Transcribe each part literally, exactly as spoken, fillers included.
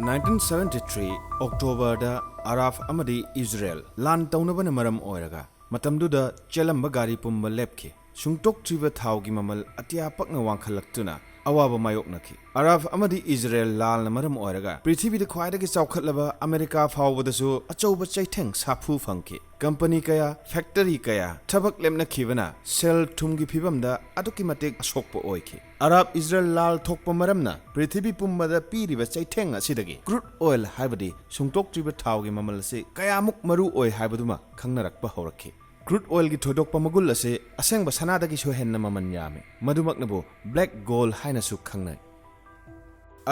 Nineteen seventy three ꯑꯣꯛꯇꯣꯕꯔꯗ Arab ꯑꯃꯗꯤ Israel ꯂꯥꯟ ꯇꯧꯅꯕꯅ ꯃꯔꯝ ꯑꯣꯏꯔꯒ ꯃꯇꯝꯗꯨꯗ ꯆꯦꯜꯂꯝꯕ ꯒꯥꯔꯤ ꯄꯨꯝꯕ ꯂꯦꯞꯈꯤ꯫ ꯁꯨꯡꯇꯣꯛꯇ꯭ꯔꯤꯕ ꯊꯥꯎꯒꯤ ꯃꯃꯜ ꯑꯇꯤꯌꯥ ꯄꯛꯅ ꯋꯥꯡꯈꯠꯂꯛꯇꯨꯅ ꯑꯋꯥꯕ ꯃꯥꯌꯣꯛꯅꯈꯤ꯫ ꯑꯔꯥꯕ ꯑꯃꯗꯤ ꯏꯖꯔꯦꯜ ꯂꯥꯜꯅ ꯃꯔꯝ ꯑꯣꯏꯔꯒ ꯄ꯭ꯔꯤꯊꯤꯕꯤꯗ ꯈ꯭ꯋꯥꯏꯗꯒꯤ ꯆꯥꯎꯈꯠꯂꯕ ꯑꯃꯦꯔꯤꯀꯥ ꯐꯥꯎꯕꯗꯁꯨ ꯑꯆꯧꯕ ꯆꯩꯊꯦꯡ ꯁꯥꯐꯨ ꯐꯪꯈꯤ꯫ ꯀꯝꯄꯅꯤ ꯀꯌꯥ, ꯐꯦꯛꯇꯔꯤ ꯀꯌꯥ ꯊꯕꯛ ꯂꯦꯞꯅꯈꯤꯕꯅ ꯁꯦꯜ ꯊꯨꯝꯒꯤ ꯐꯤꯕꯝꯗ ꯑꯗꯨꯛꯀꯤ ꯃꯇꯤꯛ ꯑꯁꯣꯛꯄ ꯑꯣꯏꯈꯤ꯫ ꯑꯔꯥꯕ ꯏꯖꯔꯦꯜ ꯂꯥꯜ ꯊꯣꯛꯄ ꯃꯔꯝꯅ ꯄ꯭ꯔꯤꯊꯤꯕꯤ ꯄꯨꯝꯕꯗ ꯄꯤꯔꯤꯕ ꯆꯩꯊꯦꯡ ꯑꯁꯤꯗꯒꯤ ꯀ꯭ꯔꯨꯗ ꯑꯣꯏꯜ, ꯍꯥꯏꯕꯗꯤ ꯁꯨꯡꯇꯣꯛꯇ꯭ꯔꯤꯕ ꯊꯥꯎꯒꯤ ꯃꯃꯜ ꯑꯁꯤ ꯀꯌꯥꯃꯨꯛ ꯃꯔꯨ ꯑꯣꯏ ꯍꯥꯏꯕꯗꯨꯃ ꯈꯪꯅꯔꯛꯄ ꯍꯧꯔꯛꯈꯤ꯫ ꯀ꯭ꯔꯨꯗ ꯑꯣꯏꯜꯒꯤ ꯊꯣꯏꯗꯣꯛꯄ ꯃꯒꯨꯜ ꯑꯁꯤ ꯑꯁꯦꯡꯕ ꯁꯅꯥꯗꯒꯤꯁꯨ ꯍꯦꯟꯅ ꯃꯃꯜ ꯌꯥꯝꯃꯤ꯫ ꯃꯗꯨꯃꯛꯅꯕꯨ ꯕ꯭ꯂꯦꯛ ꯒꯣꯜ ꯍꯥꯏꯅꯁꯨ ꯈꯪꯅꯩ꯫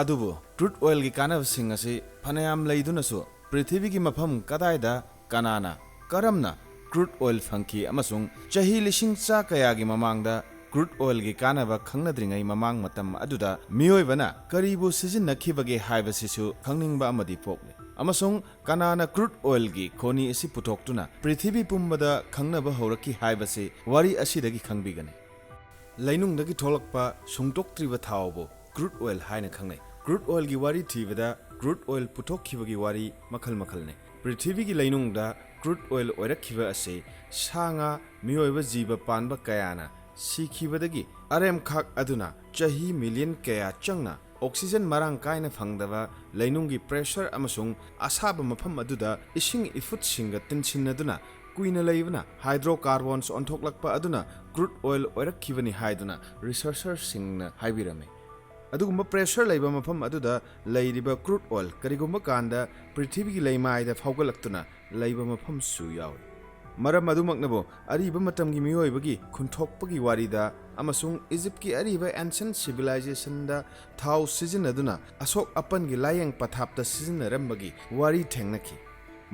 ꯑꯗꯨꯕꯨ ꯀ꯭ꯔꯨꯗ ꯑꯣꯏꯜꯒꯤ ꯀꯥꯟꯅꯕꯁꯤꯡ ꯑꯁꯤ ꯐꯅꯌꯥꯝ ꯂꯩꯗꯨꯅꯁꯨ, ꯄ꯭ꯔꯤꯊꯤꯕꯤꯒꯤ ꯃꯐꯝ ꯀꯗꯥꯏꯗ, ꯀꯅꯥꯅ, ꯀꯔꯝꯅ ꯀ꯭ꯔꯨꯗ ꯑꯣꯏꯜ ꯐꯪꯈꯤ ꯑꯃꯁꯨꯡ ꯆꯍꯤ ꯂꯤꯁꯤꯡ ꯆꯥ ꯀꯌꯥꯒꯤ ꯃꯃꯥꯡꯗ ꯀ꯭ꯔꯨꯗ ꯑꯣꯏꯜꯒꯤ ꯀꯥꯟꯅꯕ ꯈꯪꯅꯗ꯭ꯔꯤꯉꯩ ꯃꯃꯥꯡ ꯃꯇꯝ ꯑꯗꯨꯗ ꯃꯤꯑꯣꯏꯕꯅ ꯀꯔꯤꯕꯨ ꯁꯤꯖꯤꯟꯅꯈꯤꯕꯒꯦ ꯍꯥꯏꯕꯁꯤꯁꯨ ꯈꯪꯅꯤꯡꯕ ꯑꯃꯗꯤ ꯄꯣꯛꯂꯤ꯫ ꯑꯃꯁꯨꯡ ꯀꯅꯥꯅ ꯀ꯭ꯔꯨꯗ ꯑꯣꯏꯜꯒꯤ ꯈꯣꯅꯤ ꯑꯁꯤ ꯄꯨꯊꯣꯛꯇꯨꯅ ꯄ꯭ꯔꯤꯊꯤꯕꯤ ꯄꯨꯝꯕꯗ ꯈꯪꯅꯕ ꯍꯧꯔꯛꯈꯤ ꯍꯥꯏꯕꯁꯤ ꯋꯥꯔꯤ ꯑꯁꯤꯗꯒꯤ ꯈꯪꯕꯤꯒꯅꯤ꯫ ꯂꯩꯅꯨꯡꯗꯒꯤ ꯊꯣꯛꯂꯛꯄ ꯁꯨꯡꯇꯣꯛꯇ꯭ꯔꯤꯕ ꯊꯥꯎꯕꯨ ꯀ꯭ꯔꯨꯗ ꯑꯣꯏꯜ ꯍꯥꯏꯅ ꯈꯪꯅꯩ꯫ ꯀ꯭ꯔꯨꯗ ꯑꯣꯏꯜꯒꯤ ꯋꯥꯔꯤ ꯊꯤꯕꯗ ꯀ꯭ꯔꯨꯗ ꯑꯣꯏꯜ ꯄꯨꯊꯣꯛꯈꯤꯕꯒꯤ ꯋꯥꯔꯤ ꯃꯈꯜ ꯃꯈꯜꯅꯤ꯫ ꯄ꯭ꯔꯤꯊꯤꯕꯤꯒꯤ ꯂꯩꯅꯨꯡꯗ ꯀ꯭ꯔꯨꯗ ꯑꯣꯏꯜ ꯑꯣꯏꯔꯛꯈꯤꯕ ꯑꯁꯤ ꯁꯥ ꯉꯥ, ꯃꯤꯑꯣꯏꯕ ꯖꯤꯕ ꯄꯥꯟꯕ ꯀꯌꯥꯅ ꯁꯤꯈꯤꯕꯗꯒꯤ ꯑꯔꯦꯝꯈꯥꯛ ꯑꯗꯨꯅ ꯆꯍꯤ ꯃꯤꯂꯤꯌꯟ ꯀꯌꯥ ꯆꯪꯅ ꯑꯣꯛꯁꯤꯖꯟ ꯃꯔꯥꯡ ꯀꯥꯏꯅ ꯐꯪꯗꯕ ꯂꯩꯅꯨꯡꯒꯤ ꯄ꯭ꯔꯦꯁꯔ ꯑꯃꯁꯨꯡ ꯑꯁꯥꯕ ꯃꯐꯝ ꯑꯗꯨꯗ ꯏꯁꯤꯡ ꯏꯐꯨꯠꯁꯤꯡꯒ ꯇꯤꯟꯁꯤꯟꯅꯗꯨꯅ ꯀꯨꯏꯅ ꯂꯩꯕꯅ ꯍꯥꯏꯗ꯭ꯔꯣꯀꯥꯔꯕꯣꯟꯁ ꯑꯣꯟꯊꯣꯛꯂꯛꯄ ꯑꯗꯨꯅ ꯀ꯭ꯔꯨꯗ ꯑꯣꯏꯜ ꯑꯣꯏꯔꯛꯈꯤꯕꯅꯤ ꯍꯥꯏꯗꯨꯅ ꯔꯤꯁꯔꯆꯔꯁꯤꯡꯅ ꯍꯥꯏꯕꯤꯔꯝꯃꯤ꯫ ꯑꯗꯨꯒꯨꯝꯕ ꯄ꯭ꯔꯦꯁꯔ ꯂꯩꯕ ꯃꯐꯝ ꯑꯗꯨꯗ ꯂꯩꯔꯤꯕ ꯀ꯭ꯔꯨꯗ ꯑꯣꯏꯜ ꯀꯔꯤꯒꯨꯝꯕ ꯀꯥꯟꯗ ꯄ꯭ꯔꯤꯊꯤꯕꯤꯒꯤ ꯂꯩꯃꯥꯏꯗ ꯐꯥꯎꯒꯠꯂꯛꯇꯨꯅ ꯂꯩꯕ ꯃꯐꯝꯁꯨ ꯌꯥꯎꯏ꯫ ꯃꯔꯝ ꯑꯗꯨꯃꯛꯅꯕꯨ ꯑꯔꯤꯕ ꯃꯇꯝꯒꯤ ꯃꯤꯑꯣꯏꯕꯒꯤ ꯈꯨꯟꯊꯣꯛꯄꯒꯤ ꯋꯥꯔꯤꯗ ꯑꯃꯁꯨꯡ ꯏꯖꯤꯞꯀꯤ ꯑꯔꯤꯕ ancient civilizationꯗ ꯊꯥꯎ ꯁꯤꯖꯤꯟꯅꯗꯨꯅ ꯑꯁꯣꯛ ꯑꯄꯟꯒꯤ ꯂꯥꯌꯦꯡ ꯄꯊꯥꯞꯇ ꯁꯤꯖꯤꯟꯅꯔꯝꯕꯒꯤ ꯋꯥꯔꯤ ꯊꯦꯡꯅꯈꯤ꯫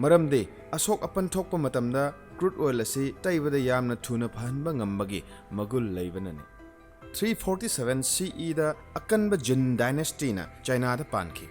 ꯃꯔꯝꯗꯤ ꯑꯁꯣꯛ ꯑꯄꯟ ꯊꯣꯛꯄ ꯃꯇꯝꯗ ꯀ꯭ꯔꯨꯗ ꯑꯣꯏꯜ ꯑꯁꯤ ꯇꯩꯕꯗ ꯌꯥꯝꯅ ꯊꯨꯅ ꯐꯍꯟꯕ ꯉꯝꯕꯒꯤ ꯃꯒꯨꯟ ꯂꯩꯕꯅꯅꯤ꯫ ꯊ꯭ꯔꯤ ꯐꯣꯔꯇꯤ ꯁꯚꯦꯟ ꯁꯤ ꯏꯗ ꯑꯀꯟꯕ ꯖꯤꯟ ꯗꯥꯏꯅꯦꯁꯇꯤꯅ ꯆꯥꯏꯅꯥꯗ ꯄꯥꯟꯈꯤ꯫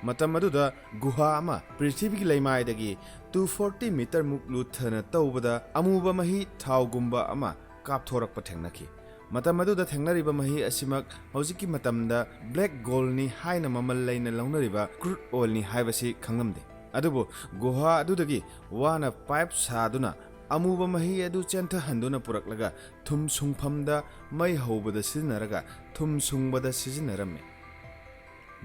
ꯃꯇꯝ ꯑꯗꯨꯗ ꯒꯨꯍꯥ ꯑꯃ ꯄ꯭ꯔꯤꯊꯤꯕꯤꯒꯤ ꯂꯩꯃꯥꯏꯗꯒꯤ ꯇꯨ ꯐꯣꯔꯇꯤ ꯃꯤꯇꯔꯃꯨꯛ ꯂꯨꯊꯅ ꯇꯧꯕꯗ ꯑꯃꯨꯕ ꯃꯍꯤ ꯊꯥꯎꯒꯨꯝꯕ ꯑꯃ ꯀꯥꯞꯊꯣꯔꯛꯄ ꯊꯦꯡꯅꯈꯤ꯫ ꯃꯇꯝ ꯑꯗꯨꯗ ꯊꯦꯡꯅꯔꯤꯕ ꯃꯍꯤ ꯑꯁꯤꯃꯛ ꯍꯧꯖꯤꯛꯀꯤ ꯃꯇꯝꯗ black goldꯅꯤ ꯍꯥꯏꯅ ꯃꯃꯜ ꯂꯩꯅ ꯂꯧꯅꯔꯤꯕ crude oilꯅꯤ ꯍꯥꯏꯕꯁꯤ ꯈꯪꯂꯝꯗꯦ꯫ ꯑꯗꯨꯕꯨ ꯒꯨꯍꯥ ꯑꯗꯨꯗꯒꯤ ꯋꯥꯅ pipe ꯁꯥꯗꯨꯅ ꯑꯃꯨꯕ ꯃꯍꯤ ꯑꯗꯨ ꯆꯦꯟꯊꯍꯟꯗꯨꯅ ꯄꯨꯔꯛꯂꯒ ꯊꯨꯝ ꯁꯨꯡꯐꯝꯗ ꯃꯩ ꯍꯧꯕꯗ ꯁꯤꯖꯤꯟꯅꯔꯒ ꯊꯨꯝ ꯁꯨꯡꯕꯗ ꯁꯤꯖꯤꯟꯅꯔꯝꯃꯤ꯫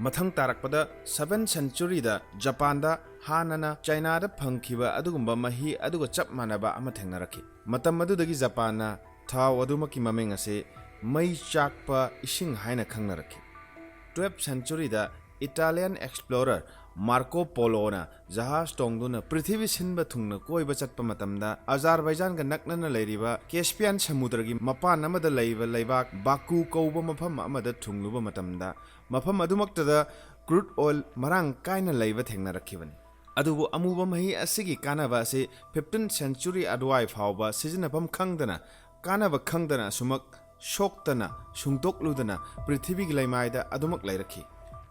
ꯃꯊꯪ ꯇꯥꯔꯛꯄꯗ seventh centuryꯗ ꯖꯄꯥꯟꯗ ꯍꯥꯟꯅꯅ ꯆꯥꯏꯅꯥꯗ ꯐꯪꯈꯤꯕ ꯑꯗꯨꯒꯨꯝꯕ ꯃꯍꯤ ꯑꯗꯨꯒ ꯆꯞ ꯃꯥꯟꯅꯕ ꯑꯃ ꯊꯦꯡꯅꯔꯛꯈꯤ꯫ ꯃꯇꯝ ꯑꯗꯨꯗꯒꯤ ꯖꯄꯥꯟꯅ ꯊꯥꯎ ꯑꯗꯨꯃꯛꯀꯤ ꯃꯃꯤꯡ ꯑꯁꯤ ꯃꯩ ꯆꯥꯛꯄ ꯏꯁꯤꯡ ꯍꯥꯏꯅ ꯈꯪꯅꯔꯛꯈꯤ꯫ Twelfth centuryꯗ Italian explorer Marco Poloꯅ ꯖꯍꯥꯖ ꯇꯣꯡꯗꯨꯅ ꯄ꯭ꯔꯤꯊꯤꯕꯤ ꯁꯤꯟꯕ ꯊꯨꯡꯅ ꯀꯣꯏꯕ ꯆꯠꯄ ꯃꯇꯝꯗ ꯑꯖꯥꯔꯕꯥꯏꯖꯥꯟꯒ ꯅꯛꯅꯅ ꯂꯩꯔꯤꯕ Caspian ꯁꯃꯨꯗ꯭ꯔꯒꯤ ꯃꯄꯥꯟ ꯑꯃꯗ ꯂꯩꯕ ꯂꯩꯕꯥꯛ ꯕꯥꯀꯨ ꯀꯧꯕ ꯃꯐꯝ ꯑꯃꯗ ꯊꯨꯡꯂꯨꯕ ꯃꯇꯝꯗ ꯃꯐꯝ ꯑꯗꯨꯃꯛꯇꯗ crude oil ꯃꯔꯥꯡ ꯀꯥꯏꯅ ꯂꯩꯕ ꯊꯦꯡꯅꯔꯛꯈꯤꯕꯅꯤ꯫ ꯑꯗꯨꯕꯨ ꯑꯃꯨꯕ ꯃꯍꯤ ꯑꯁꯤꯒꯤ ꯀꯥꯟꯅꯕ ꯑꯁꯤ fifteenth century ꯑꯗꯨꯋꯥꯏ ꯐꯥꯎꯕ ꯁꯤꯖꯤꯟꯅꯐꯝ ꯈꯪꯗꯅ, ꯀꯥꯟꯅꯕ ꯈꯪꯗꯅ ꯑꯁꯨꯃꯛ ꯁꯣꯛꯇꯅ, ꯁꯨꯡꯗꯣꯛꯂꯨꯗꯅ ꯄ꯭ꯔꯤꯊꯤꯕꯤꯒꯤ ꯂꯩꯃꯥꯏꯗ ꯑꯗꯨꯃꯛ ꯂꯩꯔꯛꯈꯤ꯫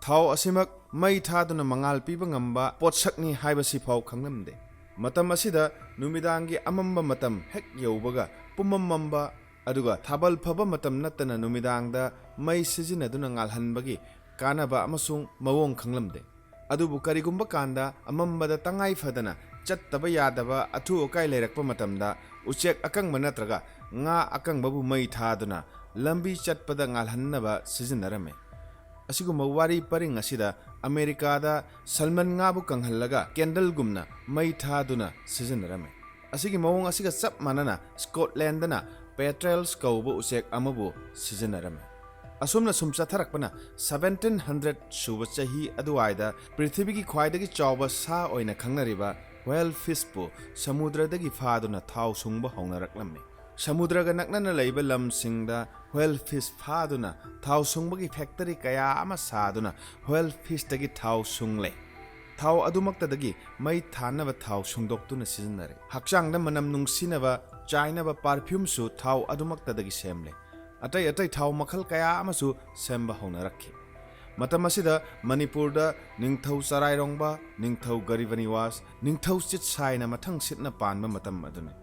ꯊꯥꯎ ꯑꯁꯤꯃꯛ ꯃꯩ ꯊꯥꯗꯨꯅ ꯃꯉꯥꯜ ꯄꯤꯕ ꯉꯝꯕ ꯄꯣꯠꯁꯛꯅꯤ ꯍꯥꯏꯕꯁꯤ ꯐꯥꯎ ꯈꯪꯂꯝꯗꯦ꯫ ꯃꯇꯝ ꯑꯁꯤꯗ ꯅꯨꯃꯤꯗꯥꯡꯒꯤ ꯑꯃꯝꯕ ꯃꯇꯝ ꯍꯦꯛ ꯌꯧꯕꯒ ꯄꯨꯝꯃꯝ ꯃꯝꯕ, ꯑꯗꯨꯒ ꯊꯥꯕꯜ ꯐꯕ ꯃꯇꯝ ꯅꯠꯇꯅ ꯅꯨꯃꯤꯗꯥꯡꯗ ꯃꯩ ꯁꯤꯖꯤꯟꯅꯗꯨꯅ ꯉꯥꯜꯍꯟꯕꯒꯤ ꯀꯥꯟꯅꯕ ꯑꯃꯁꯨꯡ ꯃꯑꯣꯡ ꯈꯪꯂꯝꯗꯦ꯫ ꯑꯗꯨꯕꯨ ꯀꯔꯤꯒꯨꯝꯕ ꯀꯥꯟꯗ ꯑꯃꯝꯕꯗ ꯇꯉꯥꯏ ꯐꯗꯅ ꯆꯠꯇꯕ ꯌꯥꯗꯕ ꯑꯊꯨ ꯑꯀꯥꯏ ꯂꯩꯔꯛꯄ ꯃꯇꯝꯗ ꯎꯆꯦꯛ ꯑꯀꯪꯕ ꯅꯠꯇ꯭ꯔꯒ ꯉꯥ ꯑꯀꯪꯕꯕꯨ ꯃꯩ ꯊꯥꯗꯨꯅ ꯂꯝꯕꯤ ꯆꯠꯄꯗ ꯉꯥꯜꯍꯟꯅꯕ ꯁꯤꯖꯤꯟꯅꯔꯝꯃꯤ꯫ ꯑꯁꯤꯒꯨꯝꯕ ꯋꯥꯔꯤ ꯄꯔꯤꯡ ꯑꯁꯤꯗ ꯑꯃꯦꯔꯤꯀꯥꯗ salmon ꯉꯥꯕꯨ ꯀꯪꯍꯜꯂꯒ candleꯒꯨꯝꯅ ꯃꯩ ꯊꯥꯗꯨꯅ ꯁꯤꯖꯤꯟꯅꯔꯝꯃꯤ꯫ ꯑꯁꯤꯒꯤ ꯃꯑꯣꯡ ꯑꯁꯤꯒ ꯆꯞ ꯃꯥꯟꯅꯅ Scotlandꯅ petrels ꯀꯧꯕ ꯎꯆꯦꯛ ꯑꯃꯕꯨ ꯁꯤꯖꯤꯟꯅꯔꯝꯃꯤ꯫ ꯑꯁꯨꯝꯅ ꯁꯨꯝ ꯆꯠꯊꯔꯛꯄꯅ seventeen hundred ꯁꯨꯕ ꯆꯍꯤ ꯑꯗꯨꯋꯥꯏꯗ ꯄ꯭ꯔꯤꯊꯤꯕꯤꯒꯤ ꯈ꯭ꯋꯥꯏꯗꯒꯤ ꯆꯥꯎꯕ ꯁꯥ ꯑꯣꯏꯅ ꯈꯪꯅꯔꯤꯕ whale fishꯄꯨ ꯁꯃꯨꯗ꯭ꯔꯗꯒꯤ ꯐꯥꯗꯨꯅ ꯊꯥꯎ ꯁꯨꯡꯕ ꯍꯧꯅꯔꯛꯂꯝꯃꯤ꯫ ꯁꯃꯨꯗ꯭ꯔꯒ ꯅꯛꯅꯅ ꯂꯩꯕ ꯂꯝꯁꯤꯡꯗ whale fish ꯐꯥꯗꯨꯅ ꯊꯥꯎ ꯁꯨꯡꯕꯒꯤ factory ꯀꯌꯥ ꯑꯃ ꯁꯥꯗꯨꯅ whale fishꯇꯒꯤ ꯊꯥꯎ ꯁꯨꯡꯂꯦ꯫ ꯊꯥꯎ ꯑꯗꯨꯃꯛꯇꯗꯒꯤ ꯃꯩ ꯊꯥꯅꯕ ꯊꯥꯎ ꯁꯨꯡꯗꯣꯛꯇꯨꯅ ꯁꯤꯖꯤꯟꯅꯔꯦ꯫ ꯍꯛꯆꯥꯡꯗ ꯃꯅꯝ ꯅꯨꯡꯁꯤꯅꯕ ꯆꯥꯏꯅꯕ perfumeꯁꯨ ꯊꯥꯎ ꯑꯗꯨꯃꯛꯇꯗꯒꯤ ꯁꯦꯝꯂꯦ꯫ ꯑꯇꯩ ꯑꯇꯩ ꯊꯥꯎ ꯃꯈꯜ ꯀꯌꯥ ꯑꯃꯁꯨ ꯁꯦꯝꯕ ꯍꯧꯅꯔꯛꯈꯤ꯫ ꯃꯇꯝ ꯑꯁꯤꯗ ꯃꯅꯤꯄꯨꯔꯗ ꯅꯤꯡꯊꯧ ꯆꯔꯥꯏꯔꯣꯡꯕ, ꯅꯤꯡꯊꯧ ꯒꯔꯤꯕ ꯅꯤꯋꯥꯁ, ꯅꯤꯡꯊꯧ ꯆꯤꯠꯁꯥꯏꯅ ꯃꯊꯪ ꯁꯤꯠꯅ ꯄꯥꯟꯕ ꯃꯇꯝ ꯑꯗꯨꯅꯤ꯫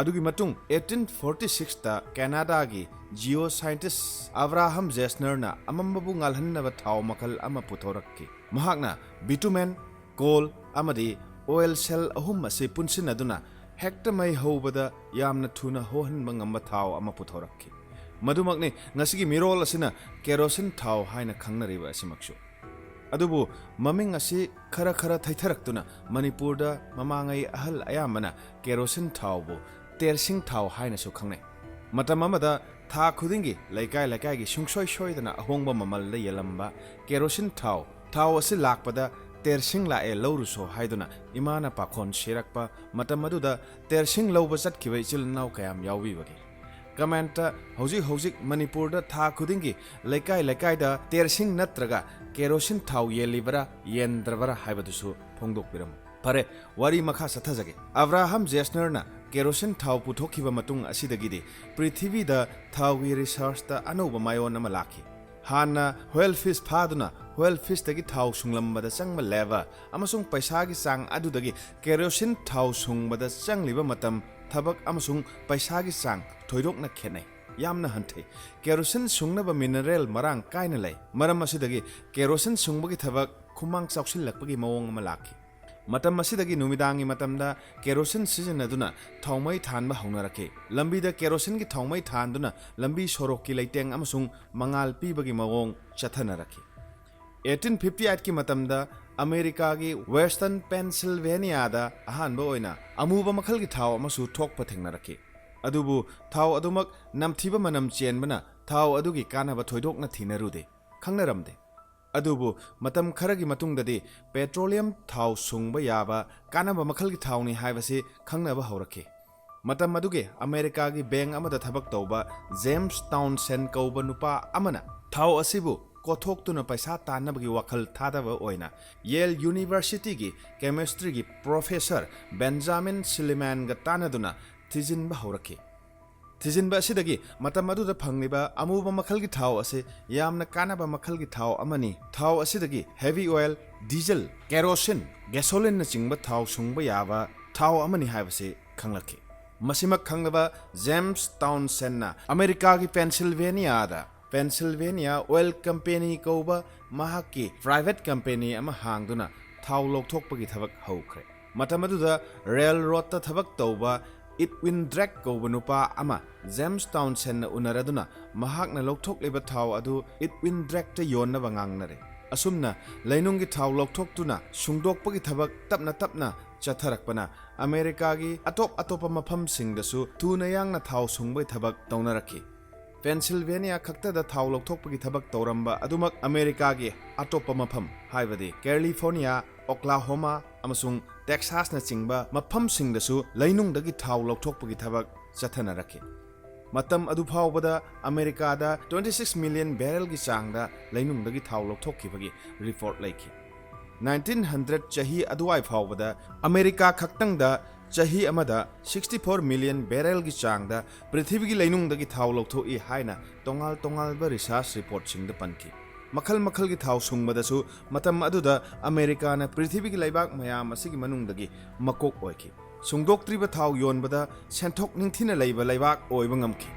ꯑꯗꯨꯒꯤ ꯃꯇꯨꯡ eighteen forty sixꯇ ꯀꯦꯅꯥꯗꯥꯒꯤ geoscientist Abraham Gesnerꯅ ꯑꯃꯝꯕꯕꯨ ꯉꯥꯜꯍꯟꯅꯕ ꯊꯥꯎ ꯃꯈꯜ ꯑꯃ ꯄꯨꯊꯣꯔꯛꯈꯤ꯫ ꯃꯍꯥꯛꯅ bitumen, coal ꯑꯃꯗꯤ oil cell ꯑꯍꯨꯝ ꯑꯁꯤ ꯄꯨꯟꯁꯤꯟꯅꯗꯨꯅ ꯍꯦꯛꯇ ꯃꯩ ꯍꯧꯕꯗ ꯌꯥꯝꯅ ꯊꯨꯅ ꯍꯧꯍꯟꯕ ꯉꯝꯕ ꯊꯥꯎ ꯑꯃ ꯄꯨꯊꯣꯔꯛꯈꯤ꯫ ꯃꯗꯨꯃꯛꯅꯤ ꯉꯁꯤꯒꯤ ꯃꯤꯔꯣꯜ ꯑꯁꯤꯅ ꯀꯦꯔꯣꯁꯤꯟ ꯊꯥꯎ ꯍꯥꯏꯅ ꯈꯪꯅꯔꯤꯕ ꯑꯁꯤꯃꯛꯁꯨ꯫ ꯑꯗꯨꯕꯨ ꯃꯃꯤꯡ ꯑꯁꯤ ꯈꯔ ꯈꯔ ꯊꯩꯊꯔꯛꯇꯨꯅ ꯃꯅꯤꯄꯨꯔꯗ ꯃꯃꯥꯡꯉꯩ ꯑꯍꯜ ꯑꯌꯥꯝꯕꯅ ꯀꯦꯔꯣꯁꯤꯟ ꯊꯥꯎꯕꯨ ꯇꯦꯔꯁꯤꯡ ꯊꯥꯎ ꯍꯥꯏꯅꯁꯨ ꯈꯪꯅꯩ꯫ ꯃꯇꯝ ꯑꯃꯗ ꯊꯥ ꯈꯨꯗꯤꯡꯒꯤ ꯂꯩꯀꯥꯏ ꯂꯩꯀꯥꯏꯒꯤ ꯁꯨꯡꯁꯣꯏ ꯁꯣꯏꯗꯅ ꯑꯍꯣꯡꯕ ꯃꯃꯜꯗ ꯌꯦꯜꯂꯝꯕ ꯀꯦꯔꯣꯁꯤꯟ ꯊꯥꯎ, ꯊꯥꯎ ꯑꯁꯤ ꯂꯥꯛꯄꯗ "ꯇꯦꯔꯁꯤꯡ ꯂꯥꯛꯑꯦ, ꯂꯧꯔꯨꯁꯣ" ꯍꯥꯏꯗꯨꯅ ꯏꯃꯥꯅ ꯄꯥꯈꯣꯟ ꯁꯤꯔꯛꯄ, ꯃꯇꯝ ꯑꯗꯨꯗ ꯇꯦꯔꯁꯤꯡ ꯂꯧꯕ ꯆꯠꯈꯤꯕ ꯏꯆꯤꯜ ꯏꯅꯥꯎ ꯀꯌꯥꯝ ꯌꯥꯎꯕꯤꯕꯒꯦ? Commentꯇ ꯍꯧꯖꯤꯛ ꯍꯧꯖꯤꯛ ꯃꯅꯤꯄꯨꯔꯗ ꯊꯥ ꯈꯨꯗꯤꯡꯒꯤ ꯂꯩꯀꯥꯏ ꯂꯩꯀꯥꯏꯗ ꯇꯦꯔꯁꯤꯡ ꯅꯠꯇ꯭ꯔꯒ ꯀꯦꯔꯣꯁꯤꯟ ꯊꯥꯎ ꯌꯦꯜꯂꯤꯕꯔꯥ ꯌꯦꯟꯗ꯭ꯔꯕꯔꯥ ꯍꯥꯏꯕꯗꯨꯁꯨ ꯐꯣꯡꯗꯣꯛꯄꯤꯔꯝꯃꯨ꯫ ꯐꯔꯦ, ꯋꯥꯔꯤ ꯃꯈꯥ ꯆꯠꯊꯖꯒꯦ꯫ Abraham Gesnerꯅ ꯀꯦꯔꯣꯁꯤꯟ ꯊꯥꯎ ꯄꯨꯊꯣꯛꯈꯤꯕ ꯃꯇꯨꯡ ꯑꯁꯤꯗꯒꯤꯗꯤ ꯄ꯭ꯔꯤꯊꯤꯕꯤꯗ ꯊꯥꯎꯒꯤ researchꯇ ꯑꯅꯧꯕ ꯃꯥꯏꯑꯣꯟ ꯑꯃ ꯂꯥꯛꯈꯤ꯫ ꯍꯥꯟꯅ whale fish ꯐꯥꯗꯨꯅ whale fishꯇꯒꯤ ꯊꯥꯎ ꯁꯨꯡꯂꯝꯕꯗ ꯆꯪꯕ labour ꯑꯃꯁꯨꯡ ꯄꯩꯁꯥꯒꯤ ꯆꯥꯡ ꯑꯗꯨꯗꯒꯤ ꯀꯦꯔꯣꯁꯤꯟ ꯊꯥꯎ ꯁꯨꯡꯕꯗ ꯆꯪꯂꯤꯕ ꯃꯇꯝ, ꯊꯕꯛ ꯑꯃꯁꯨꯡ ꯄꯩꯁꯥꯒꯤ ꯆꯥꯡ ꯊꯣꯏꯗꯣꯛꯅ ꯈꯦꯠꯅꯩ꯫ ꯌꯥꯝꯅ ꯍꯟꯊꯩ꯫ ꯀꯦꯔꯣꯁꯤꯟ ꯁꯨꯡꯅꯕ mineral ꯃꯔꯥꯡ ꯀꯥꯏꯅ ꯂꯩ꯫ ꯃꯔꯝ ꯑꯁꯤꯗꯒꯤ ꯀꯦꯔꯣꯁꯤꯟ ꯁꯨꯡꯕꯒꯤ ꯊꯕꯛ ꯈꯨꯃꯥꯡ ꯆꯥꯎꯁꯤꯜꯂꯛꯄꯒꯤ ꯃꯑꯣꯡ ꯑꯃ ꯂꯥꯛꯈꯤ꯫ ꯃꯇꯝ ꯑꯁꯤꯗꯒꯤ ꯅꯨꯃꯤꯗꯥꯡꯒꯤ ꯃꯇꯝꯗ ꯀꯦꯔꯣꯁꯤꯟ ꯁꯤꯖꯤꯟꯅꯗꯨꯅ ꯊꯥꯎꯃꯩ ꯊꯥꯟꯕ ꯍꯧꯅꯔꯛꯈꯤ꯫ ꯂꯝꯕꯤꯗ ꯀꯦꯔꯣꯁꯤꯟꯒꯤ ꯊꯥꯎꯃꯩ ꯊꯥꯟꯗꯨꯅ ꯂꯝꯕꯤ ꯁꯣꯔꯣꯛꯀꯤ ꯂꯩꯇꯦꯡ ꯑꯃꯁꯨꯡ ꯃꯉꯥꯜ ꯄꯤꯕꯒꯤ ꯃꯑꯣꯡ ꯆꯠꯊꯅꯔꯛꯈꯤ꯫ Eighteen fifty eightꯀꯤ ꯃꯇꯝꯗ ꯑꯃꯦꯔꯤꯀꯥꯒꯤ Western Pennsylvaniaꯗ ꯑꯍꯥꯟꯕ ꯑꯣꯏꯅ ꯑꯃꯨꯕ ꯃꯈꯜꯒꯤ ꯊꯥꯎ ꯑꯃꯁꯨ ꯊꯣꯛꯄ ꯊꯦꯡꯅꯔꯛꯈꯤ꯫ ꯑꯗꯨꯕꯨ ꯊꯥꯎ ꯑꯗꯨꯃꯛ ꯅꯝꯊꯤꯕ ꯃꯅꯝ ꯆꯦꯟꯕꯅ ꯊꯥꯎ ꯑꯗꯨꯒꯤ ꯀꯥꯟꯅꯕ ꯊꯣꯏꯗꯣꯛꯅ ꯊꯤꯅꯔꯨꯗꯦ, ꯈꯪꯅꯔꯝꯗꯦ꯫ ꯑꯗꯨꯕꯨ ꯃꯇꯝ ꯈꯔꯒꯤ ꯃꯇꯨꯡꯗꯗꯤ petroleum ꯊꯥꯎ ꯁꯨꯡꯕ ꯌꯥꯕ ꯀꯥꯟꯅꯕ ꯃꯈꯜꯒꯤ ꯊꯥꯎꯅꯤ ꯍꯥꯏꯕꯁꯤ ꯈꯪꯅꯕ ꯍꯧꯔꯛꯈꯤ꯫ ꯃꯇꯝ ꯑꯗꯨꯒꯤ ꯑꯃꯦꯔꯤꯀꯥꯒꯤ bank ꯑꯃꯗ ꯊꯕꯛ ꯇꯧꯕ James Townsend ꯀꯧꯕ ꯅꯨꯄꯥ ꯑꯃꯅ ꯊꯥꯎ ꯑꯁꯤꯕꯨ ꯀꯣꯊꯣꯛꯇꯨꯅ ꯄꯩꯁꯥ ꯇꯥꯟꯅꯕꯒꯤ ꯋꯥꯈꯜ ꯊꯥꯗꯕ ꯑꯣꯏꯅ Yale Universityꯒꯤ chemistryꯒꯤ professor Benjamin Sillimanꯒ ꯇꯥꯟꯅꯗꯨꯅ ꯊꯤꯖꯤꯟꯕ ꯍꯧꯔꯛꯈꯤ꯫ ꯊꯤꯖꯤꯟꯕ ꯑꯁꯤꯗꯒꯤ ꯃꯇꯝ ꯑꯗꯨꯗ ꯐꯪꯂꯤꯕ ꯑꯃꯨꯕ ꯃꯈꯜꯒꯤ ꯊꯥꯎ ꯑꯁꯤ ꯌꯥꯝꯅ ꯀꯥꯟꯅꯕ ꯃꯈꯜꯒꯤ ꯊꯥꯎ ꯑꯃꯅꯤ꯫ ꯊꯥꯎ ꯑꯁꯤꯗꯒꯤ heavy oil, diesel, kerosene, gasolineꯅꯆꯤꯡꯕ ꯊꯥꯎ ꯁꯨꯡꯕ ꯌꯥꯕ ꯊꯥꯎ ꯑꯃꯅꯤ ꯍꯥꯏꯕꯁꯤ ꯈꯪꯂꯛꯈꯤ꯫ ꯃꯁꯤꯃꯛ ꯈꯪꯂꯕ ꯖꯦꯝꯁ ꯇꯥꯎꯟꯁꯦꯟꯅ ꯑꯃꯦꯔꯤꯀꯥꯒꯤ ꯄꯦꯟꯁꯤꯜꯚꯦꯅꯤꯌꯥꯗ ꯄꯦꯟꯁꯤꯜꯚꯦꯅꯤꯌꯥ ꯑꯣꯏꯜ ꯀꯝꯄꯦꯅꯤ ꯀꯧꯕ ꯃꯍꯥꯛꯀꯤ ꯄ꯭ꯔꯥꯏꯚꯦꯠ ꯀꯝꯄꯦꯅꯤ ꯑꯃ ꯍꯥꯡꯗꯨꯅ ꯊꯥꯎ ꯂꯧꯊꯣꯛꯄꯒꯤ ꯊꯕꯛ ꯍꯧꯈ꯭ꯔꯦ꯫ ꯃꯇꯝ ꯑꯗꯨꯗ ꯔꯦꯜ ꯔꯣꯗꯇ ꯊꯕꯛ ꯇꯧꯕ ꯏꯠꯋꯤꯟ ꯗ꯭ꯔꯦꯛ ꯀꯧꯕ ꯅꯨꯄꯥ ꯑꯃ ꯖꯦꯝꯁ ꯇꯥꯎꯟꯁꯦꯟꯅ ꯎꯅꯔꯗꯨꯅ ꯃꯍꯥꯛꯅ ꯂꯧꯊꯣꯛꯂꯤꯕ ꯊꯥꯎ ꯑꯗꯨ ꯏꯠꯋꯤꯟ ꯗ꯭ꯔꯦꯛꯇ ꯌꯣꯟꯅꯕ ꯉꯥꯡꯅꯔꯦ꯫ ꯑꯁꯨꯝꯅ ꯂꯩꯅꯨꯡꯒꯤ ꯊꯥꯎ ꯂꯧꯊꯣꯛꯇꯨꯅ ꯁꯨꯡꯗꯣꯛꯄꯒꯤ ꯊꯕꯛ ꯇꯞꯅ ꯇꯞꯅ ꯆꯠꯊꯔꯛꯄꯅ ꯑꯃꯦꯔꯤꯀꯥꯒꯤ ꯑꯇꯣꯞ ꯑꯇꯣꯞꯄ ꯃꯐꯝꯁꯤꯡꯗꯁꯨ ꯊꯨꯅ ꯌꯥꯡꯅ ꯊꯥꯎ ꯁꯨꯡꯕꯒꯤ ꯊꯕꯛ ꯇꯧꯅꯔꯛꯈꯤ꯫ ꯄꯦꯟꯁꯤꯜꯚꯦꯅꯤꯌꯥ ꯈꯛꯇꯗ ꯊꯥꯎ ꯂꯧꯊꯣꯛꯄꯒꯤ ꯊꯕꯛ ꯇꯧꯔꯝꯕ ꯑꯗꯨꯃꯛ ꯑꯃꯦꯔꯤꯀꯥꯒꯤ ꯑꯇꯣꯞꯄ ꯃꯐꯝ, ꯍꯥꯏꯕꯗꯤ ꯀꯦꯂꯤꯐꯣꯔꯅꯤꯌꯥ, ꯑꯣꯀ꯭ꯂꯥꯍꯣꯃꯥ ꯑꯃꯁꯨꯡ ꯇꯦꯛꯁꯥꯁꯅꯆꯤꯡꯕ ꯃꯐꯝꯁꯤꯡꯗꯁꯨ ꯂꯩꯅꯨꯡꯗꯒꯤ ꯊꯥꯎ ꯂꯧꯊꯣꯛꯄꯒꯤ ꯊꯕꯛ ꯆꯠꯊꯅꯔꯛꯈꯤ꯫ ꯃꯇꯝ ꯑꯗꯨ ꯐꯥꯎꯕꯗ ꯑꯃꯦꯔꯤꯀꯥꯗ twenty six million barrelꯒꯤ ꯆꯥꯡꯗ ꯂꯩꯅꯨꯡꯗꯒꯤ ꯊꯥꯎ ꯂꯧꯊꯣꯛꯈꯤꯕꯒꯤ ꯔꯤꯄꯣꯔꯠ ꯂꯩꯈꯤ꯫ Nineteen hundred ꯆꯍꯤ ꯑꯗꯨꯋꯥꯏ ꯐꯥꯎꯕꯗ ꯑꯃꯦꯔꯤꯀꯥ ꯈꯛꯇꯪꯗ ꯆꯍꯤ ꯑꯃꯗ sixty four million barrelꯒꯤ ꯆꯥꯡꯗ ꯄ꯭ꯔꯤꯊꯤꯕꯤꯒꯤ ꯂꯩꯅꯨꯡꯗꯒꯤ ꯊꯥꯎ ꯂꯧꯊꯣꯛꯏ ꯍꯥꯏꯅ ꯇꯣꯉꯥꯜ ꯇꯣꯉꯥꯜꯕ ꯔꯤꯁꯔꯆ ꯔꯤꯄꯣꯔꯠꯁꯤꯡꯗ ꯄꯟꯈꯤ꯫ ꯃꯈꯜ ꯃꯈꯜꯒꯤ ꯊꯥꯎ ꯁꯨꯡꯕꯗꯁꯨ ꯃꯇꯝ ꯑꯗꯨꯗ ꯑꯃꯦꯔꯤꯀꯥꯅ ꯄ꯭ꯔꯤꯊꯤꯕꯤꯒꯤ ꯂꯩꯕꯥꯛ ꯃꯌꯥꯝ ꯑꯁꯤꯒꯤ ꯃꯅꯨꯡꯗꯒꯤ ꯃꯀꯣꯛ ꯑꯣꯏꯈꯤ꯫ ꯁꯨꯡꯗꯣꯛꯇ꯭ꯔꯤꯕ ꯊꯥꯎ ꯌꯣꯟꯕꯗ ꯁꯦꯟꯊꯣꯛ ꯅꯤꯡꯊꯤꯅ ꯂꯩꯕ ꯂꯩꯕꯥꯛ ꯑꯣꯏꯕ ꯉꯝꯈꯤ꯫